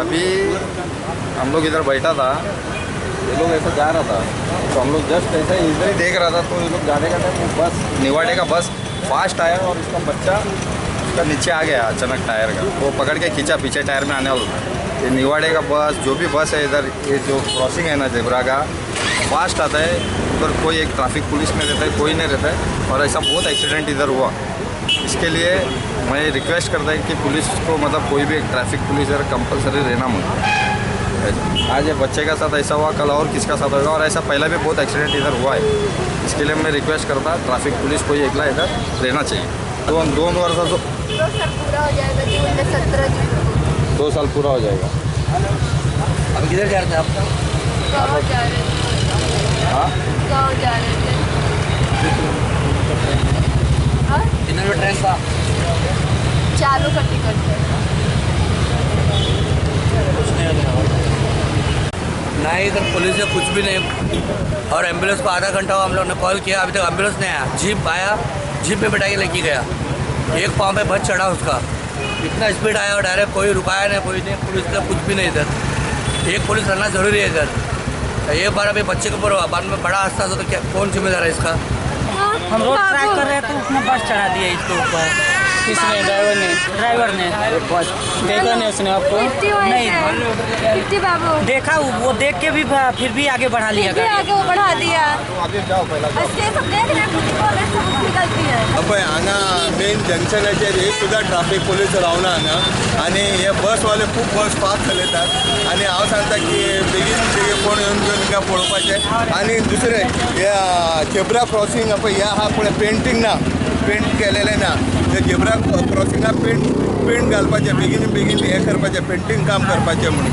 अभी हम लोग इधर बैठा था, ये लोग ऐसा जा रहा था, तो हम लोग जस्ट ऐसा इधर ही देख रहा था, तो ये लोग जाने का टाइम वो बस निवाड़े का बस फास्ट आया और उसका बच्चा उसका नीचे आ गया अचानक टायर का, वो पकड़ के खींचा पीछे टायर में आने वाला था। ये निवाड़े का बस जो भी बस है इधर, ये जो क्रॉसिंग है ना जेब्रा का, फास्ट आता है, उधर कोई एक ट्रैफिक पुलिस नहीं रहता है, कोई नहीं रहता है, और ऐसा बहुत एक्सीडेंट इधर हुआ। इसके लिए मैं रिक्वेस्ट करता है कि पुलिस को मतलब कोई भी एक ट्रैफिक पुलिस इधर कंपलसरी रहना मुझे। आज ये बच्चे का साथ ऐसा हुआ, कल और किसका साथ होगा, और ऐसा पहले भी बहुत एक्सीडेंट इधर हुआ है। इसके लिए मैं रिक्वेस्ट करता ट्रैफिक पुलिस कोई एकला इधर रहना चाहिए। दोन दोन वर्षाचो 2 साल पूरा हो जाएगा, जून में 17 जून को। 2 साल पूरा हो जाएगा। अभी किधर जा रहे थे आप? गाँव जा रहे थे। हाँ, गाँव जा रहे थे। हाँ? कितने बजे ट्रेन था? चालू का टिकट है। कुछ नहीं ना इधर पुलिस है, कुछ भी नहीं। और एम्बुलेंस को आधा घंटा हुआ हम लोग ने कॉल किया, अभी तक एम्बुलेंस नहीं आया। जीप आया, जीप में बैठा के लेके गया। एक पाँव पे बस चढ़ा उसका, इतना स्पीड आया और डायरेक्ट कोई रुकाया नहीं, कोई नहीं, पुलिस का कुछ भी नहीं इधर। एक पुलिस रहना ज़रूरी है इधर। एक बार अभी बच्चे के ऊपर हुआ, बाद में बड़ा हादसा तो क्या कौन जिम्मेदार है इसका? हम रोड क्रॉस कर रहे थे, उसने बस चढ़ा दिया इसके ऊपर। किसने? ड्राइवर ने? ड्राइवर ने। देखा नहीं उसने आपको? नहीं बाबू देखा, वो देख के भी फिर भी आगे बढ़ा लिया। फिर भी आगे वो बढ़ा दिया। अभी जाओ पहला सब देख रहे हैं, निकलती है। पळय हांगा मेन जंक्शनाचेर एक सुद्दां ट्राफीक पोलीस रावना हांगा, आनी हे बसवाले खूब बस फास्ट चलयतात। आनी हांव सांगता की बेगीन बेगीन कोण येवन घेवन हिंगा पळोवपाचें। आनी दुसरें हे झेब्रा क्रॉसिंग पळय हे आहा पळय, पेंटींग ना, पेंट केलेलें ना, ते झेब्रा क्रॉसिंगाक पेंट घालपाचें, बेगीन बेगीन हें करपाचें, पेंटींग काम करपाचें म्हणून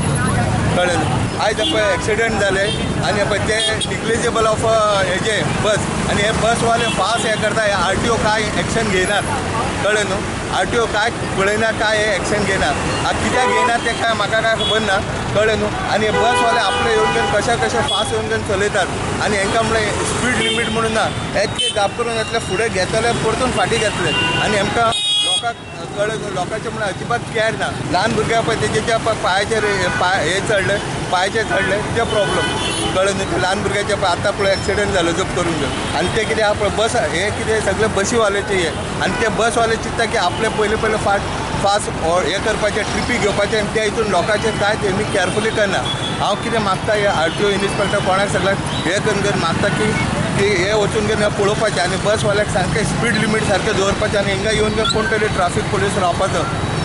कळ्ळें न्हू। आयज पळय एक्सिडंट जाले आनी पळय ते निग्लिजेबल ऑफ हेजे बस, आनी हे बसवाले फास्ट हें करता। हे आर टी ओ कांय एक्शन घेयनात, कळ्ळें न्हू। आर टी ओ कांय पळयना, कांय हे एक्शन घेयना। कित्याक घेयना तें कांय म्हाका कांय खबर ना, कळ्ळें न्हू। आनी हे बसवाले आपले येवन घेवन कशे कशे फास्ट येवन घेवन चलयतात, आनी हेंकां म्हणल्यार स्पीड लिमीट म्हणून ना, येतले जाप करून येतले फुडें घेतले परतून फाटीं घेतले, आनी हेंकां लोकांक कळ्ळें न्हू, लोकांचें म्हणल्यार अजिबात कॅर ना। ल्हान भुरग्यां पळय तेजे पांयाचेर पांय हे चडले, पांयाचेर चडले ते प्रॉब्लम, कळ्ळें न्हू। ते ल्हान भुरग्याचे पळय आतां पळय एक्सिडंट जालो जप करून घेवन, आनी ते कितें आहा पळय बस हे कितें सगळे बसीवाल्याचे हे, आनी ते बसवाले चिंत्ता की आपले पयले पयले फास्ट हे करपाचें, ट्रिपी घेवपाचें, आनी त्या हितून लोकांचें कांय तेमी कॅरफुली करना। हांव कितें मागता हे आर टी ओ इन्स्पेक्टर कोणाक सगळ्यांक हे करून घेवन मागता की हे वचून घेवन पळोवपाचें, आनी बसवाल्याक सारकें स्पीड लिमीट सारकें दवरपाचें, आनी हिंगा येवन घेवन कोण तरी ट्राफीक पोलीस रावपाचो।